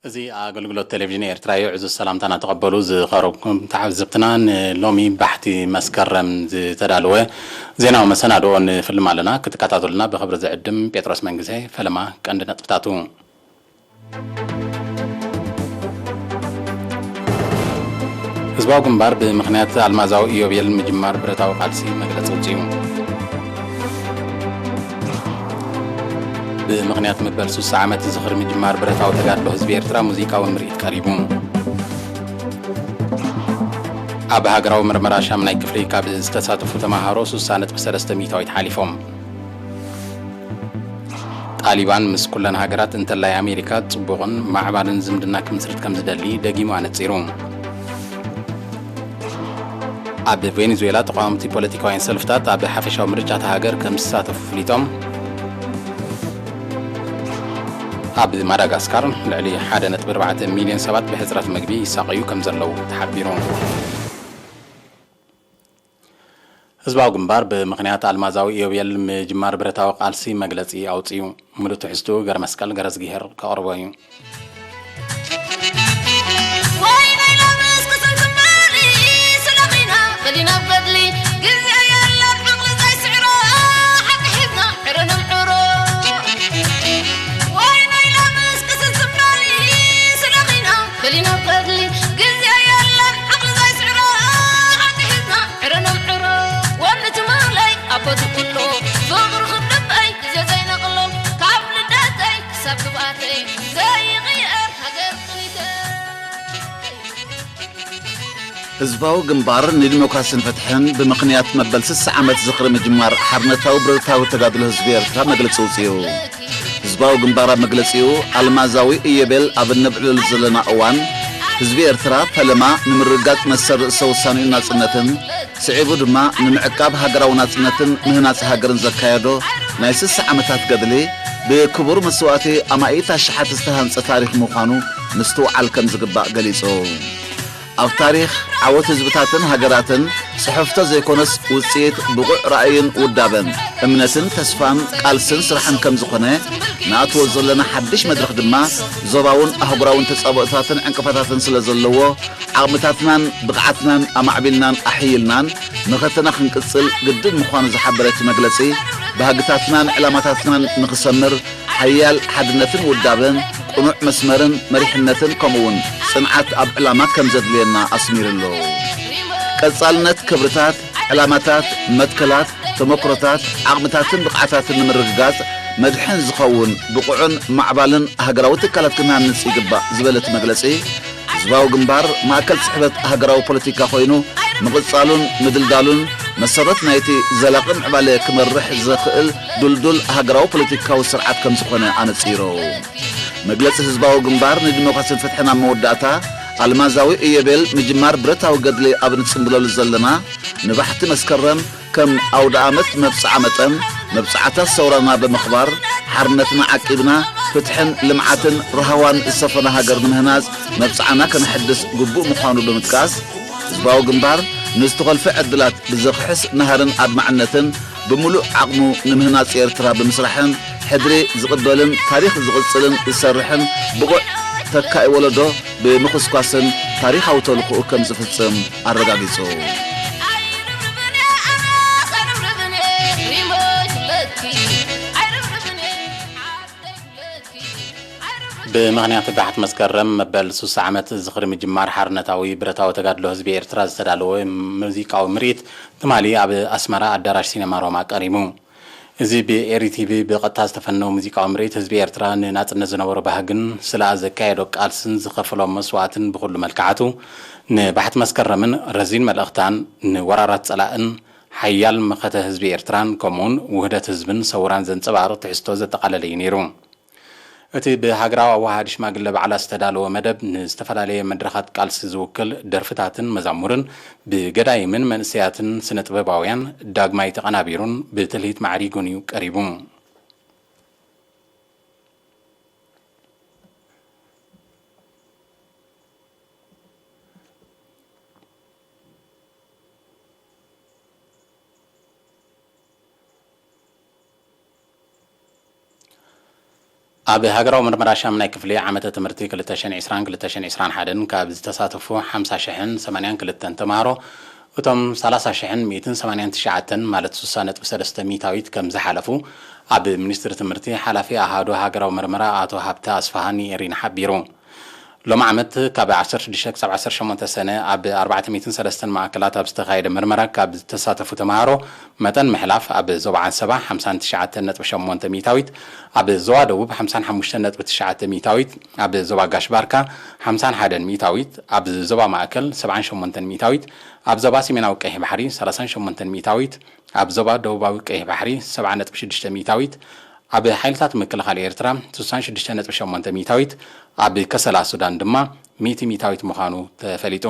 እዚ ኣገልግሎት ቴሌቪዥን ኤርትራ እዩ። ዕዙዝ ሰላምታና ተቐበሉ። ዝቐረብኩም ተዓዘብትና፣ ንሎሚ ባሕቲ መስከረም ዝተዳለወ ዜናዊ መሰናድኦ ንፍልም ኣለና። ክትከታተሉና ብኽብሪ ዝዕድም ጴጥሮስ መንግሴ። ፈለማ ቀንዲ ነጥብታቱ። ህዝባዊ ግንባር ብምኽንያት ኣልማዛዊ ኢዮቤል ምጅማር ብረታዊ ቃልሲ መግለጺ ኣውጺኡ። ብምኽንያት መበል ሱሳ ዓመት ዝኽሪ ምጅማር ብረታዊ ተጋድሎ ህዝቢ ኤርትራ ሙዚቃዊ ምርኢት ቀሪቡ። ኣብ ሃገራዊ ምርመራ ሻምናይ ክፍሊ ካብ ዝተሳተፉ ተማሃሮ ሱሳ ነጥቢ ሰለስተ ሚእታዊት ሓሊፎም። ጣሊባን ምስ ኩለን ሃገራት እንተላይ ኣሜሪካ ጽቡቕን ማዕባልን ዝምድና ክምስርት ከም ዝደሊ ደጊሙ ኣነጺሩ። ኣብ ቬኔዙዌላ ተቓወምቲ ፖለቲካውያን ሰልፍታት ኣብ ሓፈሻዊ ምርጫ እታ ሃገር ከም ዝሳተፉ ፍሊጦም። ኣብ ማዳጋስካር ልዕሊ ሓደ ነጥቢ ኣርባዕተ ሚልዮን ሰባት ብሕጽረት መግቢ ይሳቐዩ ከም ዘለዉ ተሓቢሩ። ህዝባዊ ግንባር ብምኽንያት ኣልማዛዊ ኢዮቤል ምጅማር ብረታዊ ቃልሲ መግለጺ ኣውጺኡ። ምሉእ ትሕዝትኡ ገረመስቀል ገረዝግሄር ከቕርቦ እዩ። ህዝባዊ ግንባር ንዲሞክራስን ፍትሕን ብምኽንያት መበል ስሳ ዓመት ዝኽሪ ምጅማር ሓርነታዊ ብረታዊ ተጋድሎ ህዝቢ ኤርትራ መግለጺ ኣውጺኡ። ህዝባዊ ግንባር ኣብ መግለጺኡ፣ ኣልማዛዊ ኢዮቤል ኣብ እነብዕለሉ ዘለና እዋን፣ ህዝቢ ኤርትራ ፈለማ ንምርግጋጽ መሰል ርእሰ ውሳኔኡን ናጽነትን፣ ስዒቡ ድማ ንምዕቃብ ሃገራዊ ናጽነትን ምህናጽ ሃገርን ዘካየዶ ናይ ስሳ ዓመታት ገድሊ፣ ብክቡር መስዋእቲ ኣማኢት ኣሽሓት ዝተሃንጸ ታሪኽ ምዃኑ ምስትውዓል ከም ዝግባእ ገሊጹ። ኣብ ታሪኽ፣ ዓወት ህዝብታትን ሃገራትን ጽሑፍቶ ዘይኮነስ፣ ውጽኢት ብቑዕ ራእይን ውዳበን፣ እምነትን ተስፋን ቃልስን ስራሕን ከም ዝኾነ፣ ንኣትዎ ዘለና ሓድሽ መድረኽ ድማ ዞባውን ኣህጉራውን ተጻብኦታትን ዕንቅፋታትን ስለ ዘለዎ፣ ዓቕምታትናን ብቕዓትናን ኣማዕቢልናን ኣሕይልናን መኸተና ክንቅጽል ግድን ምዃኑ ዝሓበረ እቲ መግለጺ፣ ባህግታትናን ዕላማታትናን ንኽሰምር፣ ሓያል ሓድነትን ውዳበን፣ ቅኑዕ መስመርን መሪሕነትን፣ ከምኡ'ውን ጽንዓት ኣብ ዕላማ ከም ዘድልየና ኣስሚሩሉ። ቀጻልነት ክብርታት፣ ዕላማታት፣ መትከላት፣ ተመክሮታት፣ ዓቕምታትን ብቕዓታትን ንምርግጋጽ መድሕን ዝኸውን ብቑዕን ማዕባልን ሃገራዊ ትካላት ክንሃንጽ ይግባእ ዝበለ እቲ መግለጺ፣ ህዝባዊ ግንባር ማእከል ስሕበት ሃገራዊ ፖለቲካ ኮይኑ ምቕጻሉን ምድልዳሉን መሰረት ናይቲ ዘላቒ ምዕባለ ክመርሕ ዘኽእል ድልዱል ሃገራዊ ፖለቲካዊ ስርዓት ከም ዝኾነ ኣነጺሩ። መግለጺ ህዝባዊ ግንባር ንዲሞክራስን ፍትሕን ኣብ መወዳእታ፣ ኣልማዛዊ ኢዮቤል ምጅማር ብረታዊ ገድሊ ኣብ ንጽምብለሉ ዘለና ንባሕቲ መስከረም ከም ኣውደ ኣመት መብጽዓ መጠን፣ መብጽዓታት ሰውራና ብምኽባር፣ ሓርነትና ዓቂብና፣ ፍትሕን ልምዓትን ራህዋን ዝሰፈኖ ሃገር ንምህናጽ መብጽዓና ከነሐድስ ግቡእ ምዃኑ ብምጥቃስ፣ ህዝባዊ ግንባር ንዝተኾልፈ ዕድላት ብዘኽሕስ ናህርን ኣድማዕነትን ብምሉእ ዓቕሙ ንምህናጽ ኤርትራ ብምስራሕን፣ ሕድሪ ዝቕበልን ታሪኽ ዝቕጽልን ዝሰርሕን ብቑዕ ተካኢ ወለዶ ብምኹስኳስን ታሪኻዊ ተልእኾኡ ከም ዝፍጽም ኣረጋጊጹ። ብምኽንያት ባሕቲ መስከረም መበል ሱሳ ዓመት ዝኽሪ ምጅማር ሓርነታዊ ብረታዊ ተጋድሎ ህዝቢ ኤርትራ ዝተዳለወ ሙዚቃዊ ምርኢት ትማሊ ኣብ ኣስመራ ኣዳራሽ ሲነማ ሮማ ቀሪቡ። እዚ ብኤሪ ቲቪ ብቐጥታ ዝተፈነወ ሙዚቃዊ ምርኢት ህዝቢ ኤርትራ ንናጽነት ዝነበሮ ባህግን ስለ ዘካየዶ ቃልስን ዝኸፈሎ መስዋእትን ብኹሉ መልክዓቱ ንባሕቲ መስከረምን ረዚን መልእኽታን ንወራራት ጸላእን ሓያል መኸተ ህዝቢ ኤርትራን ከምኡውን ውህደት ህዝብን ሰውራን ዘንጸባርቕ ትሕዝቶ ዘጠቓለለ እዩ ነይሩ። እቲ ብሃገራዊ ኣወሃሃዲ ሽማግለ ባዕላ ዝተዳለወ መደብ ንዝተፈላለየ መድረኻት ቃልሲ ዝውክል ደርፍታትን መዛሙርን ብገዳይምን መንእሰያትን ስነ ጥበባውያን ዳግማይ ተቐናቢሩን ብትልሂት ማዕሪጉን እዩ ቀሪቡ። ኣብ ሃገራዊ ምርመራ ሻምናይ ክፍሊ ዓመተ ትምህርቲ ክልተ ሽሕን ዕስራን ክልተ ሽሕን ዕስራን ሓደን ካብ ዝተሳተፉ ሓምሳ ሽሕን ሰማንያን ክልተን ተምሃሮ፣ እቶም ሰላሳ ሽሕን ሚእትን ሰማንያን ትሽዓተን ማለት ስሳ ነጥቢ ሰለስተ ሚእታዊት ከም ዝሓለፉ ኣብ ሚኒስትሪ ትምህርቲ ሓላፊ ኣሃዱ ሃገራዊ ምርመራ ኣቶ ሃብተ ኣስፋሃኒ ኤሪን ሓቢሩ። ሎም ዓመት ካብ ዓሰርተ ሽዱሽተ ክሳብ ዓሰርተ ሸሞንተ ሰነ ኣብ ኣርባዕተ ሚእትን ሰለስተን ማእከላት ኣብ ዝተኻየደ ምርመራ ካብ ዝተሳተፉ ተምሃሮ መጠን ምሕላፍ ኣብ ዞባ ዓንሰባ ሓምሳን ትሽዓተን ነጥቢ ሸሞንተ ሚእታዊት፣ ኣብ ዞባ ደቡብ ሓምሳን ሓሙሽተን ነጥቢ ትሽዓተ ሚእታዊት፣ ኣብ ዞባ ጋሽ ባርካ ሓምሳን ሓደን ሚእታዊት፣ ኣብ ዞባ ማእከል ሰብዓን ሸሞንተን ሚእታዊት፣ ኣብ ዞባ ሰሜናዊ ቀይሕ ባሕሪ ሰላሳን ሸሞንተን ሚእታዊት፣ ኣብ ዞባ ደቡባዊ ቀይሕ ባሕሪ ሰብዓ ነጥቢ ሽዱሽተ ሚእታዊት፣ ኣብ ሓይልታት ምክልኻል ኤርትራ ስሳን ሽዱሽተ ነጥቢ ሸሞንተ ሚእታዊት፣ ኣብ ከሰላ ሱዳን ድማ ሚእቲ ሚእታዊት ምዃኑ ተፈሊጡ።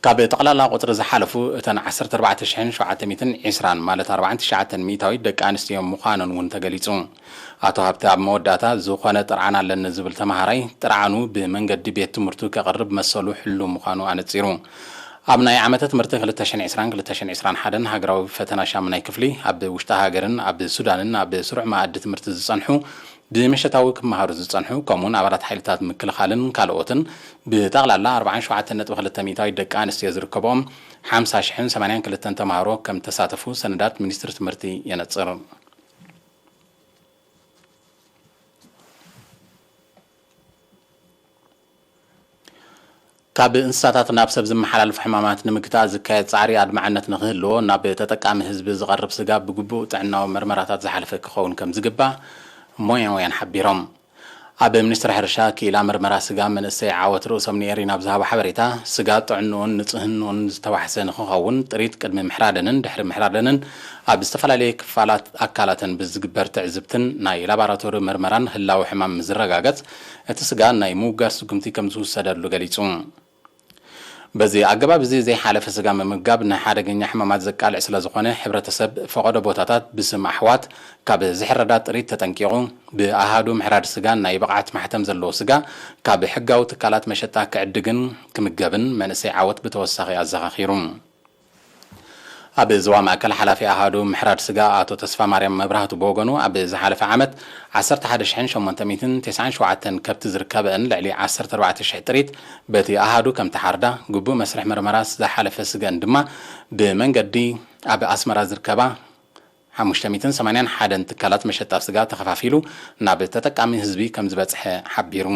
ካብ ጠቕላላ ቁጽሪ ዝሓለፉ እተን ዓሰርተ ኣርባዕተ ሽሕን ሸውዓተ ሚእትን ዕስራን ማለት ኣርባዓን ትሽዓተን ሚእታዊት ደቂ ኣንስትዮ ምዃነን እውን ተገሊጹ። ኣቶ ሃብተ ኣብ መወዳእታ ዝኾነ ጥርዓን ኣለኒ ዝብል ተምሃራይ ጥርዓኑ ብመንገዲ ቤት ትምህርቱ ከቕርብ መሰሉ ሕሉ ምዃኑ ኣነጺሩ። ኣብ ናይ ዓመተ ትምህርቲ ክልተ ሽሕን ዕስራን ክልተ ሽሕን ዕስራን ሓደን ሃገራዊ ፈተና ሻምናይ ክፍሊ ኣብ ውሽጢ ሃገርን ኣብ ሱዳንን ኣብ ስሩዕ መኣዲ ትምህርቲ ዝጸንሑ፣ ብምሸታዊ ክመሃሩ ዝጸንሑ፣ ከምኡውን ኣባላት ሓይልታት ምክልኻልን ካልኦትን ብጠቕላላ ኣርባዓን ሸውዓተን ነጥቢ ክልተ ሚእታዊት ደቂ ኣንስትዮ ዝርከብኦም ሓምሳ ሽሕን ሰማንያን ክልተን ተምሃሮ ከም ተሳተፉ ሰነዳት ሚኒስትሪ ትምህርቲ የነጽር። ካብ እንስሳታት ናብ ሰብ ዝመሓላለፉ ሕማማት ንምግታእ ዝካየድ ጻዕሪ ኣድማዕነት ንኽህልዎ ናብ ተጠቃሚ ህዝቢ ዝቐርብ ስጋ ብግቡእ ጥዕናዊ መርመራታት ዝሓለፈ ክኸውን ከም ዝግባእ ሞያውያን ሓቢሮም። ኣብ ሚኒስትሪ ሕርሻ ክኢላ መርመራ ስጋ መንእሰይ ዓወት ርእሶም ንኤሪና ኣብ ዝሃቦ ሓበሬታ፣ ስጋ ጥዕንኡን ንጽህንኡን ዝተዋሕሰ ንኽኸውን ጥሪት ቅድሚ ምሕራደንን ድሕሪ ምሕራደንን ኣብ ዝተፈላለየ ክፋላት ኣካላተን ብዝግበር ትዕዝብትን ናይ ላቦራቶሪ መርመራን ህላወ ሕማም ምስ ዝረጋገጽ፣ እቲ ስጋ ናይ ምውጋድ ስጉምቲ ከም ዝውሰደሉ ገሊጹ። በዚ ኣገባብ እዚ ዘይሓለፈ ስጋ ምምጋብ ንሓደገኛ ሕማማት ዘቃልዕ ስለ ዝኾነ፣ ሕብረተሰብ ፈቐዶ ቦታታት ብስም ኣሕዋት ካብ ዝሕረዳ ጥሪት ተጠንቂቑ፣ ብኣሃዱ ምሕራድ ስጋን ናይ ብቕዓት ማሕተም ዘለዎ ስጋ ካብ ሕጋዊ ትካላት መሸጣ ክዕድግን ክምገብን መንእሰይ ዓወት ብተወሳኺ ኣዘኻኺሩ። ኣብ ዞባ ማእከል ሓላፊ ኣሃዱ ምሕራድ ስጋ ኣቶ ተስፋማርያም መብራህቱ ብወገኑ፣ ኣብ ዝሓለፈ ዓመት ዓሰርተ ሓደ ሽሕን ሸሞንተ ሚእትን ተስዓን ሸውዓተን ከብቲ ዝርከበአን ልዕሊ ዓሰርተ ኣርባዕተ ሽሕ ጥሪት በቲ ኣሃዱ ከም ተሓርዳ፣ ግቡእ መስርሕ መርመራ ዝሓለፈ ስገን ድማ ብመንገዲ ኣብ ኣስመራ ዝርከባ ሓሙሽተ ሚእትን ሰማንያን ሓደን ትካላት መሸጣ ስጋ ተኸፋፊሉ ናብ ተጠቃሚ ህዝቢ ከም ዝበጽሐ ሓቢሩ።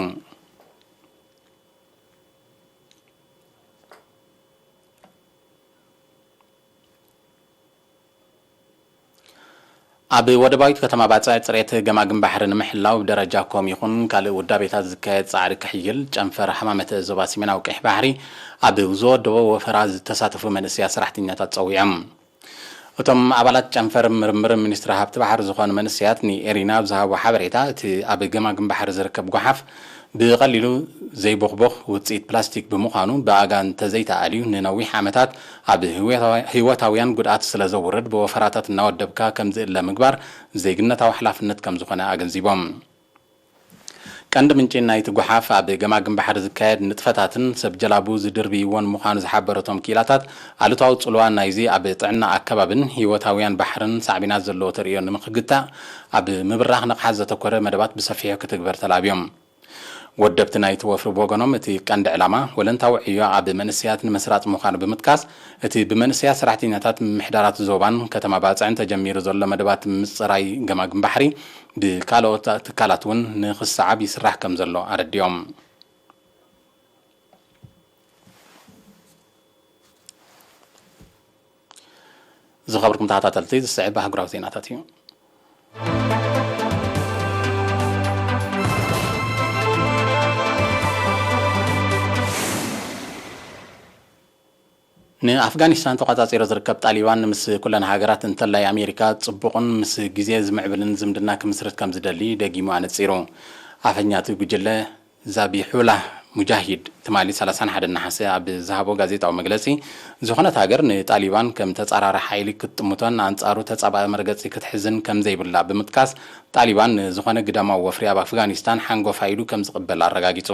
ኣብ ወደባዊት ከተማ ባጽዕ ጽሬት ገማግም ባሕሪ ንምሕላው ብደረጃ ኮም ይኹን ካልእ ውዳቤታት ዝካየድ ጻዕሪ ክሕይል ጨንፈር ሃማመተ ዞባ ሰሜናዊ ቀይሕ ባሕሪ ኣብ ዝወደቦ ወፈራ ዝተሳተፉ መንእሰያት ሰራሕተኛታት ጸዊዖም። እቶም ኣባላት ጨንፈር ምርምር ሚኒስትሪ ሃብቲ ባሕሪ ዝኾኑ መንእሰያት ንኤሪና ኣብ ዝሃብዎ ሓበሬታ፣ እቲ ኣብ ገማግም ባሕሪ ዝርከብ ጓሓፍ ብቐሊሉ ዘይቦኽቦኽ ውጽኢት ፕላስቲክ ብምዃኑ፣ ብኣጋ እንተዘይተኣልዩ ንነዊሕ ዓመታት ኣብ ህይወታዊ-፣ ህይወታውያን ጉድኣት ስለ ዘውርድ፣ ብወፈራታት እናወደብካ ከም ዝእለ ምግባር ዜግነታዊ ሓላፍነት ከም ዝኾነ ኣገንዚቦም። ቀንዲ ምንጪ ናይቲ ጓሓፍ ኣብ ገማግም ባሕሪ ዝካየድ ንጥፈታትን ሰብ ጀላቡ ዝድርብይዎን ምዃኑ ዝሓበሩ እቶም ክኢላታት፣ ኣሉታዊ ጽልዋ ናይዚ ኣብ ጥዕና ኣከባብን ህይወታውያን ባሕርን ሳዕቤናት ዘለዎ ተርእዮ ንምክግታእ፣ ኣብ ምብራኽ ንቕሓት ዘተኮረ መደባት ብሰፊሑ ክትግበር ተላብዮም። ወደብቲ ናይቲ ወፍሪ ብወገኖም፣ እቲ ቀንዲ ዕላማ ወለንታዊ ዕዮ ኣብ መንእሰያት ንምስራጽ ምዃኑ ብምጥቃስ፣ እቲ ብመንእሰያት ሰራሕተኛታት ምምሕዳራት ዞባን ከተማ ባጽዕን ተጀሚሩ ዘሎ መደባት ምጽራይ ገማግም ባሕሪ ብካልኦት ትካላት እውን ንኽሰዓብ ይስራሕ ከም ዘሎ ኣረዲኦም። ዝኸበርኩም ተኸታተልቲ፣ ዝስዕብ ኣህጉራዊ ዜናታት እዩ። ንኣፍጋኒስታን ተቖጻጺሩ ዝርከብ ጣሊባን፣ ምስ ኩለን ሃገራት እንተላይ ኣሜሪካ ጽቡቕን ምስ ግዜ ዝምዕብልን ዝምድና ክምስርት ከም ዝደሊ ደጊሙ ኣነጺሩ። ኣፈኛ እቲ ጉጅለ ዛቢሑላህ ሙጃሂድ ትማሊ ሰላሳን ሓደን ነሓሰ ኣብ ዝሃቦ ጋዜጣዊ መግለጺ፣ ዝኾነት ሃገር ንጣሊባን ከም ተጻራሪ ሓይሊ ክትጥምቶን ኣንጻሩ ተጻባኢ መርገጺ ክትሕዝን ከም ዘይብላ ብምጥቃስ፣ ጣሊባን ንዝኾነ ግዳማዊ ወፍሪ ኣብ ኣፍጋኒስታን ሓንጎፋይ ኢሉ ከም ዝቕበል ኣረጋጊጹ።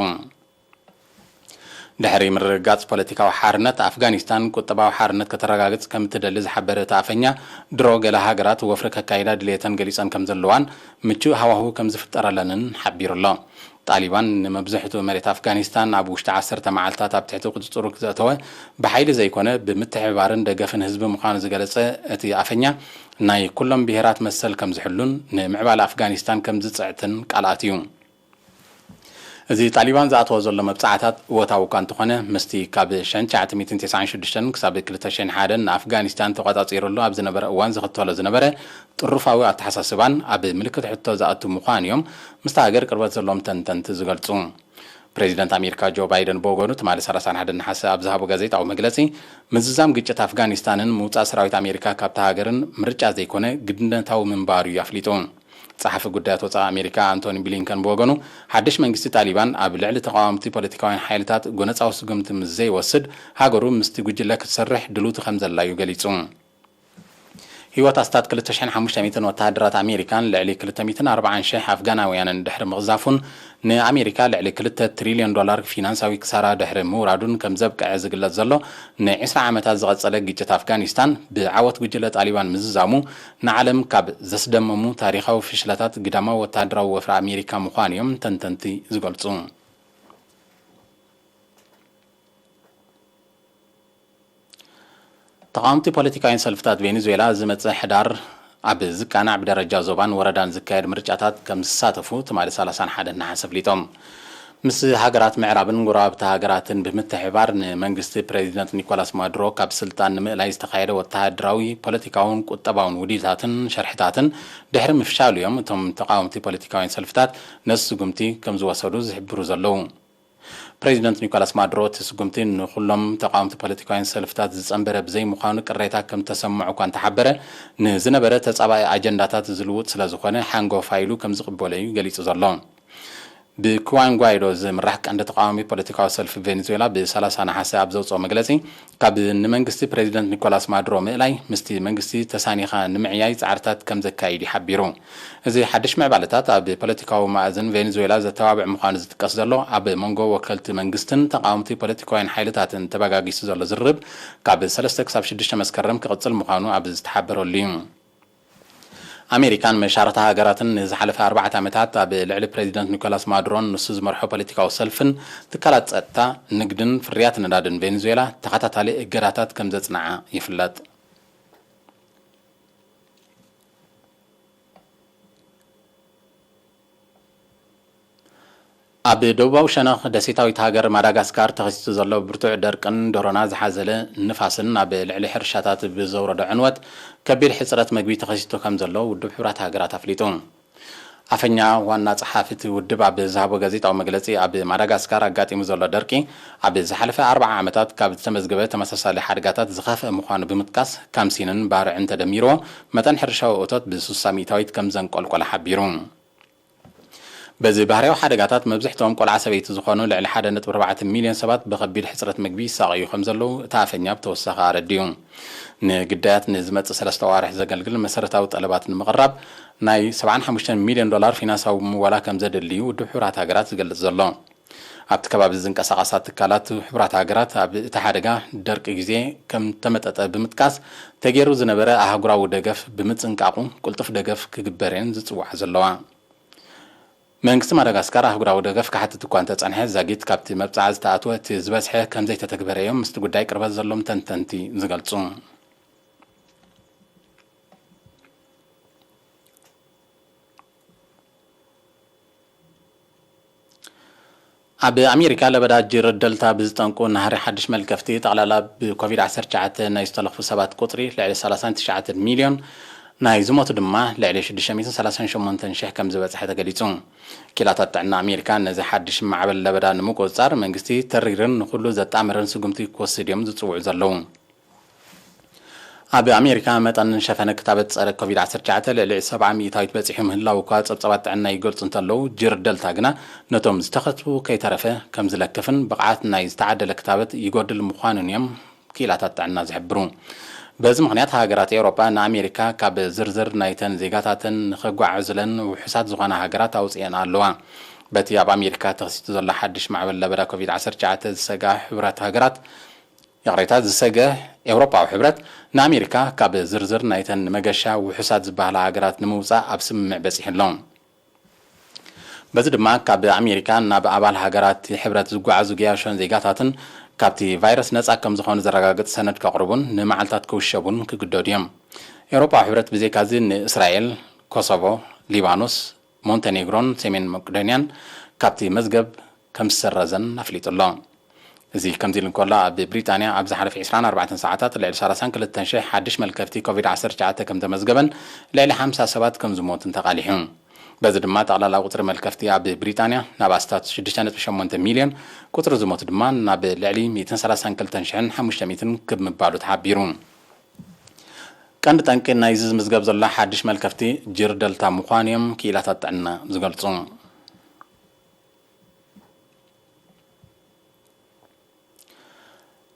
ድሕሪ ምርግጋጽ ፖለቲካዊ ሓርነት፣ ኣፍጋኒስታን ቁጠባዊ ሓርነት ከተረጋግጽ ከም እትደሊ ዝሓበረ እቲ ኣፈኛ፣ ድሮ ገለ ሃገራት ወፍሪ ከካይዳ ድልየተን ገሊጸን ከም ዘለዋን ምቹእ ሃዋህው ከም ዝፍጠረለንን ሓቢሩ ኣሎ። ጣሊባን ንመብዝሕቱ መሬት ኣፍጋኒስታን ኣብ ውሽጢ ዓሰርተ መዓልታት ኣብ ትሕቲ ቁጽጽሩ ዘእተወ፣ ብሓይሊ ዘይኮነ፣ ብምትሕብባርን ደገፍን ህዝቢ ምዃኑ ዝገለጸ እቲ ኣፈኛ፣ ናይ ኩሎም ብሄራት መሰል ከም ዝሕሉን ንምዕባለ ኣፍጋኒስታን ከም ዝጽዕትን ቃል ኣትዩ። እዚ ጣሊባን ዝኣተዎ ዘሎ መብጻዕታት እወታዊ እኳ እንተኾነ፣ ምስቲ ካብ ሸንቻዕ ሚእትን ተስዓን ሽዱሽተን ክሳብ ክልተ ሽሕን ሓደን ንኣፍጋኒስታን ተቖጻጺሩሉ ኣብ ዝነበረ እዋን ዝኽተሎ ዝነበረ ጥሩፋዊ ኣተሓሳስባን ኣብ ምልክት ሕቶ ዝኣቱ ምዃን እዮም ምስታ ሃገር ቅርበት ዘለዎም ተንተንቲ ዝገልጹ። ፕሬዚደንት ኣሜሪካ ጆ ባይደን ብወገኑ ትማሊ ሰላሳን ሓደን ነሓሰ ኣብ ዝሃቦ ጋዜጣዊ መግለጺ፣ ምዝዛም ግጭት ኣፍጋኒስታንን ምውጻእ ሰራዊት ኣሜሪካ ካብታ ሃገርን ምርጫ ዘይኮነ ግድነታዊ ምንባሩ እዩ ኣፍሊጡ። ጸሓፊ ጉዳያት ወጻኢ ኣሜሪካ ኣንቶኒ ብሊንከን ብወገኑ፣ ሓድሽ መንግስቲ ጣሊባን ኣብ ልዕሊ ተቓወምቲ ፖለቲካውያን ሓይልታት ጎነጻዊ ስጉምቲ ምስ ዘይወስድ፣ ሃገሩ ምስቲ ጉጅለ ክትሰርሕ ድልውቲ ከም ዘላ እዩ ገሊጹ። ህይወት ኣስታት ክልተ ሽሕን ሓሙሽተ ሚእትን ወተሃደራት ኣሜሪካን ልዕሊ ክልተ ሚእትን ኣርባዓን ሽሕ ኣፍጋናውያንን ድሕሪ ምቕዛፉን ንኣሜሪካ ልዕሊ ክልተ ትሪልዮን ዶላር ፊናንሳዊ ክሳራ ድሕሪ ምውራዱን ከም ዘብቅዐ ዝግለጽ ዘሎ ንዕስራ ዓመታት ዝቐጸለ ግጭት ኣፍጋኒስታን ብዓወት ጉጅለ ጣሊባን ምዝዛሙ ንዓለም ካብ ዘስደመሙ ታሪኻዊ ፍሽለታት ግዳማዊ ወተሃደራዊ ወፍሪ ኣሜሪካ ምዃኑ እዮም ተንተንቲ ዝገልጹ። ተቓወምቲ ፖለቲካውያን ሰልፍታት ቬኔዙዌላ ዝመጽእ ሕዳር ኣብ ዝቃናዕ ብደረጃ ዞባን ወረዳን ዝካየድ ምርጫታት ከም ዝሳተፉ ትማሊ ሰላሳን ሓደን ነሓሰ ኣፍሊጦም። ምስ ሃገራት ምዕራብን ጎረባብቲ ሃገራትን ብምትሕብባር ንመንግስቲ ፕሬዚደንት ኒኮላስ ማዱሮ ካብ ስልጣን ንምእላይ ዝተኻየደ ወተሃደራዊ፣ ፖለቲካውን ቁጠባውን ውዲታትን ሸርሕታትን ድሕሪ ምፍሻሉ እዮም እቶም ተቓወምቲ ፖለቲካውያን ሰልፍታት ነዚ ስጉምቲ ከም ዝወሰዱ ዝሕብሩ ዘለዉ። ፕሬዚደንት ኒኮላስ ማዱሮ እቲ ስጉምቲ ንኹሎም ተቓወምቲ ፖለቲካውያን ሰልፍታት ዝጸንበረ ብዘይምዃኑ ቅሬታ ከም ተሰምዖ እኳ እንተሓበረ፣ ንዝነበረ ተጻባኢ ኣጀንዳታት ዝልውጥ ስለ ዝኾነ ሓንጎፋይ ኢሉ ከም ዝቕበሎ እዩ ገሊጹ ዘሎ። ብኩዋን ጓይዶ ዝምራሕ ቀንዲ ተቓዋሚ ፖለቲካዊ ሰልፊ ቬኔዙዌላ ብሰላሳ ነሓሰ ኣብ ዘውጽኦ መግለጺ፣ ካብ ንመንግስቲ ፕሬዚደንት ኒኮላስ ማዱሮ ምእላይ ምስቲ መንግስቲ ተሳኒኻ ንምዕያይ ጻዕርታት ከም ዘካይድ እዩ ሓቢሩ። እዚ ሓድሽ ምዕባለታት ኣብ ፖለቲካዊ መኣዝን ቬኔዙዌላ ዘተባብዕ ምዃኑ ዝጥቀስ ዘሎ፣ ኣብ መንጎ ወከልቲ መንግስትን ተቓወምቲ ፖለቲካውያን ሓይልታትን ተበጋጊሱ ዘሎ ዝርርብ፣ ካብ ሰለስተ ክሳብ ሽዱሽተ መስከረም ክቕጽል ምዃኑ ኣብ ዝተሓበረሉ እዩ። ኣሜሪካን መሻርኽቲ ሃገራትን ንዝሓለፈ ኣርባዕተ ዓመታት ኣብ ልዕሊ ፕሬዚደንት ኒኮላስ ማዱሮን ንሱ ዝመርሖ ፖለቲካዊ ሰልፍን ትካላት ጸጥታ፣ ንግድን ፍርያት ነዳድን ቬኔዙዌላ ተኸታታሊ እገዳታት ከም ዘጽንዓ ይፍለጥ። ኣብ ደቡባዊ ሸነኽ ደሴታዊት ሃገር ማዳጋስካር ተኸሲቱ ዘሎ ብርቱዕ ደርቅን ዶሮና ዝሓዘለ ንፋስን ኣብ ልዕሊ ሕርሻታት ብዘውረዶ ዕንወት ከቢድ ሕጽረት መግቢ ተኸሲቱ ከም ዘሎ ውድብ ሕቡራት ሃገራት ኣፍሊጡ። ኣፈኛ ዋና ጸሓፊ እቲ ውድብ ኣብ ዝሃቦ ጋዜጣዊ መግለጺ፣ ኣብ ማዳጋስካር ኣጋጢሙ ዘሎ ደርቂ ኣብ ዝሓለፈ ኣርብዓ ዓመታት ካብ ዝተመዝገበ ተመሳሳሊ ሓደጋታት ዝኸፍአ ምዃኑ ብምጥቃስ፣ ካምሲንን ባርዕን ተደሚርዎ መጠን ሕርሻዊ እቶት ብስሳ ሚእታዊት ከም ዘንቆልቆለ ሓቢሩ። በዚ ባህርያዊ ሓደጋታት መብዝሕትኦም ቆልዓ ሰበይቲ ዝኾኑ ልዕሊ ሓደ ነጥቢ ኣርባዕተ ሚልዮን ሰባት ብኸቢድ ሕጽረት ምግቢ ይሳቐዩ ከም ዘለዉ እቲ ኣፈኛ ብተወሳኺ ኣረዲኡ። ንግዳያት ንዝመጽእ ሰለስተ ኣዋርሕ ዘገልግል መሰረታዊ ጠለባት ንምቕራብ ናይ ሰብዓን ሓሙሽተን ሚልዮን ዶላር ፊናንሳዊ ምወላ ከም ዘድሊ እዩ ውድብ ሕቡራት ሃገራት ዝገልጽ ዘሎ። ኣብቲ ከባቢ ዝንቀሳቐሳ ትካላት ሕቡራት ሃገራት ኣብ እቲ ሓደጋ ደርቂ ግዜ ከም ተመጠጠ ብምጥቃስ፣ ተገይሩ ዝነበረ ኣህጉራዊ ደገፍ ብምጽንቃቑ ቅልጡፍ ደገፍ ክግበር እየን ዝጽውዓ ዘለዋ። መንግስቲ ማዳጋስካር ኣህጉራዊ ደገፍ ክሓትት እኳ እንተጸንሐ፣ ዛጊት ካብቲ መብጽዓ ዝተኣትወ እቲ ዝበዝሐ ከም ዘይተተግበረ እዮም ምስቲ ጉዳይ ቅርበት ዘሎም ተንተንቲ ዝገልጹ። ኣብ ኣሜሪካ ለበዳ ጅር ደልታ ብዝጠንቁ ናህሪ ሓድሽ መልከፍቲ፣ ጠቕላላ ብኮቪድ ዓሰርተ ትሽዓተ ናይ ዝተለኽፉ ሰባት ቁጽሪ ልዕሊ ሰላሳን ትሽዓተን ሚልዮን፣ ናይ ዝሞቱ ድማ ልዕሊ ሽዱሽተ ሚእትን ሰላሳን ሸሞንተን ሽሕ ከም ዝበጽሐ ተገሊጹ። ክኢላታት ጥዕና ኣሜሪካ ነዚ ሓድሽ ማዕበል ለበዳ ንምቁጽጻር መንግስቲ ተሪርን ንኹሉ ዘጣምርን ስጉምቲ ክወስድ እዮም ዝጽውዑ ዘለዉ። ኣብ ኣሜሪካ መጠን ሸፈነ ክታበት ጸረ ኮቪድ ዓሰርተ ትሽዓተ ልዕሊ ሰብዓ ሚእታዊት በጺሑ ምህላው እኳ ጸብጻባት ጥዕና ይገልጹ እንተለዉ፣ ጅር ደልታ ግና ነቶም ዝተኸትቡ ከይተረፈ ከም ዝለክፍን ብቕዓት ናይ ዝተዓደለ ክታበት ይጎድል ምዃኑን እዮም ክኢላታት ጥዕና ዝሕብሩ። በዚ ምኽንያት ሃገራት ኤውሮጳ ንኣሜሪካ ካብ ዝርዝር ናይተን ዜጋታተን ንኸጓዕዙለን ውሑሳት ዝኾና ሃገራት ኣውጺኤን ኣለዋ። በቲ ኣብ ኣሜሪካ ተኸሲቱ ዘሎ ሓድሽ ማዕበል ለበዳ ኮቪድ ዓሰርተ ትሽዓተ ዝሰግኣ ሕብረት ሃገራት፣ ይቕሬታ፣ ዝሰግአ ኤውሮጳዊ ሕብረት ንኣሜሪካ ካብ ዝርዝር ናይተን መገሻ ውሑሳት ዝበሃላ ሃገራት ንምውጻእ ኣብ ስምምዕ በጺሑ ኣሎ። በዚ ድማ ካብ ኣሜሪካ ናብ ኣባል ሃገራት ሕብረት ዝጓዓዙ ገያሾን ዜጋታትን ካብቲ ቫይረስ ነጻ ከም ዝኾኑ ዘረጋግጽ ሰነድ ከቕርቡን ንመዓልታት ክውሸቡን ክግደዱ እዮም። ኤውሮጳዊ ሕብረት ብዘይካዚ ንእስራኤል፣ ኮሶቮ፣ ሊባኖስ፣ ሞንቴኔግሮን ሰሜን መቄዶንያን ካብቲ መዝገብ ከም ዝሰረዘን ኣፍሊጡ ኣሎ። እዚ ከምዚ ኢሉ እንከሎ፣ ኣብ ብሪጣንያ ኣብ ዝሓለፈ ዕስራን ኣርባዕተን ሰዓታት ልዕሊ ሰላሳን ክልተን ሽሕ ሓድሽ መልከፍቲ ኮቪድ ዓሰርተ ትሽዓተ ከም ተመዝገበን ልዕሊ ሓምሳ ሰባት ከም ዝሞቱን ተቓሊሑ። በዚ ድማ ጠቕላላ ቁጽሪ መልከፍቲ ኣብ ብሪጣንያ ናብ ኣስታት ሽዱሽተ ነጥቢ ሸሞንተ ሚልዮን፣ ቁጽሪ ዝሞቱ ድማ ናብ ልዕሊ ሚእትን ሰላሳን ክልተን ሽሕን ሓሙሽተ ሚእትን ክብ ምባሉ ተሓቢሩ። ቀንዲ ጠንቂ ናይዚ ዝምዝገብ ዘሎ ሓድሽ መልከፍቲ ጅር ደልታ ምዃኑ እዮም ክኢላታት ጥዕና ዝገልጹ።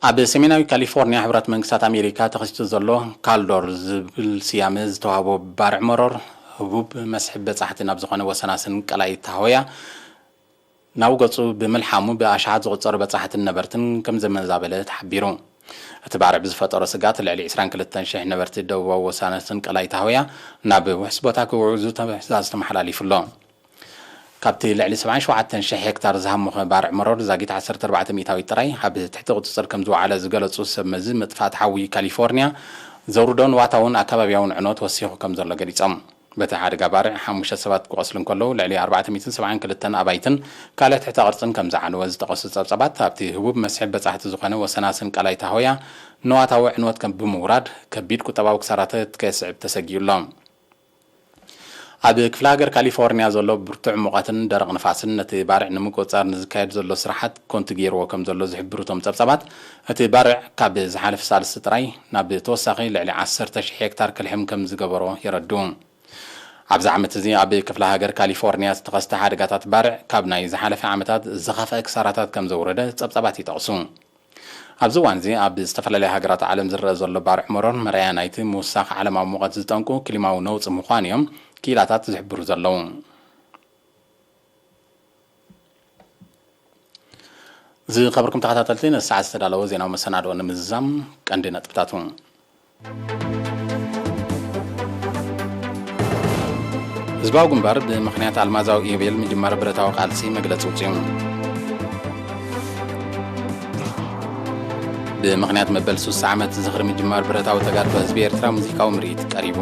ኣብ ሰሜናዊ ካሊፎርኒያ፣ ሕብራት መንግስታት ኣሜሪካ ተኸሲቱ ዘሎ ካልዶር ዝብል ስያመ ዝተዋህቦ ባርዕ መሮር፣ ህቡብ መስሕብ በጻሕቲ ናብ ዝኾነ ወሰናስን ቀላይ ታሆያ ናብ ገጹ ብምልሓሙ፣ ብኣሽሓት ዝቑጸሩ በጻሕትን ነበርትን ከም ዘመዛበለ ተሓቢሩ። እቲ ባርዕ ብዝፈጠሮ ስግኣት፣ ልዕሊ ዕስራን ክልተን ሽሕ ነበርቲ ደቡባዊ ወሰናስን ቀላይ ታሆያ ናብ ውሑስ ቦታ ክውዕዙ ትእዛዝ ተመሓላሊፉ ኣሎ። ካብቲ ልዕሊ ሰብዓን ሸውዓተን ሽሕ ሄክታር ዝሃሞኸ ባርዕ መሮር፣ ዛጊት ዓሰርተ ኣርባዕተ ሚእታዊት ጥራይ ኣብ ትሕቲ ቁጽጽር ከም ዝወዓለ ዝገለጹ ሰብ መዚ ምጥፋእ ሓዊ ካሊፎርኒያ፣ ዘውርዶ ንዋታውን ኣከባብያውን ዕንወት ወሲኹ ከም ዘሎ ገሊጾም። በቲ ሓደጋ ባርዕ ሓሙሽተ ሰባት ክቖስሉ እንከለዉ፣ ልዕሊ ኣርባዕተ ሚእትን ሰብዓን ክልተን ኣባይትን ካልእ ትሕተ ቅርጽን ከም ዝዓነወ ዝጠቐሱ ጸብጻባት፣ ኣብቲ ህቡብ መስሕብ በጻሕቲ ዝኾነ ወሰናስን ቀላይ ታሆያ ንዋታዊ ዕንወት ከም ብምውራድ፣ ከቢድ ቁጠባዊ ክሳራታት ከየስዕብ ተሰጊኡ ኣሎ። ኣብ ክፍለ ሃገር ካሊፎርኒያ ዘሎ ብርቱዕ ሙቐትን ደረቕ ንፋስን ነቲ ባርዕ ንምቁጽጻር ንዝካየድ ዘሎ ስራሓት ኮንቱ ገይርዎ ከም ዘሎ ዝሕብሩ እቶም ጸብጻባት፣ እቲ ባርዕ ካብ ዝሓለፈ ሳልስቲ ጥራይ ናብ ተወሳኺ ልዕሊ ዓሰርተ ሽሕ ሄክታር ክልሕም ከም ዝገበሮ የረድኡ። ኣብዚ ዓመት እዚ ኣብ ክፍለ ሃገር ካሊፎርኒያ ዝተኸስተ ሓደጋታት ባርዕ ካብ ናይ ዝሓለፈ ዓመታት ዝኸፍአ ክሳራታት ከም ዘውረደ ጸብጻባት ይጠቕሱ። ኣብዚ እዋን እዚ ኣብ ዝተፈላለያ ሃገራት ዓለም ዝረአ ዘሎ ባርዕ መሮር መርኣያ ናይቲ ምውሳኽ ዓለማዊ ሙቐት ዝጠንቁ ክሊማዊ ነውጺ ምዃኑ እዮም ክኢላታት ዝሕብሩ ዘለዉ። ዝኸበርኩም ተኸታተልቲ፣ ነዚ ሰዓት ዝተዳለወ ዜናዊ መሰናድኦ ንምዝዛም ቀንዲ ነጥብታቱ። ህዝባዊ ግንባር ብምኽንያት ኣልማዛዊ ኢዮቤል ምጅማር ብረታዊ ቃልሲ መግለጺ ኣውጺኡ። ብምኽንያት መበል ሱሳ ዓመት ዝኽሪ ምጅማር ብረታዊ ተጋድሎ ህዝቢ ኤርትራ ሙዚቃዊ ምርኢት ቀሪቡ።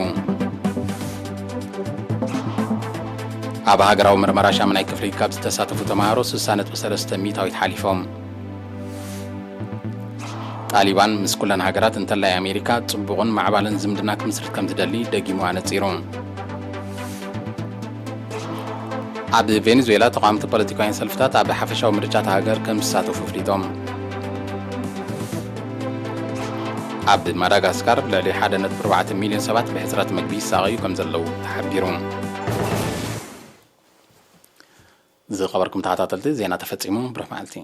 ኣብ ሃገራዊ መርመራ ሻምናይ ክፍሊ ካብ ዝተሳተፉ ተምሃሮ ሱሳ ነጥቢ ሰለስተ ሚእታዊት ሓሊፎም። ጣሊባን ምስ ኩለን ሃገራት እንተላይ ኣሜሪካ ጽቡቕን ማዕባልን ዝምድና ክምስርት ከም ትደሊ ደጊሙ ኣነጺሩ። ኣብ ቬኔዙዌላ ተቓወምቲ ፖለቲካውያን ሰልፍታት ኣብ ሓፈሻዊ ምርጫ እታ ሃገር ከም ዝሳተፉ ኣፍሊጦም። ኣብ ማዳጋስካር ልዕሊ ሓደ ነጥቢ ኣርባዕተ ሚልዮን ሰባት ብሕጽረት መግቢ ይሳቐዩ ከም ዘለዉ ተሓቢሩ። ዝኸበርኩም ተኸታተልቲ፣ ዜና ተፈጺሙ። ብሩህ መዓልቲ።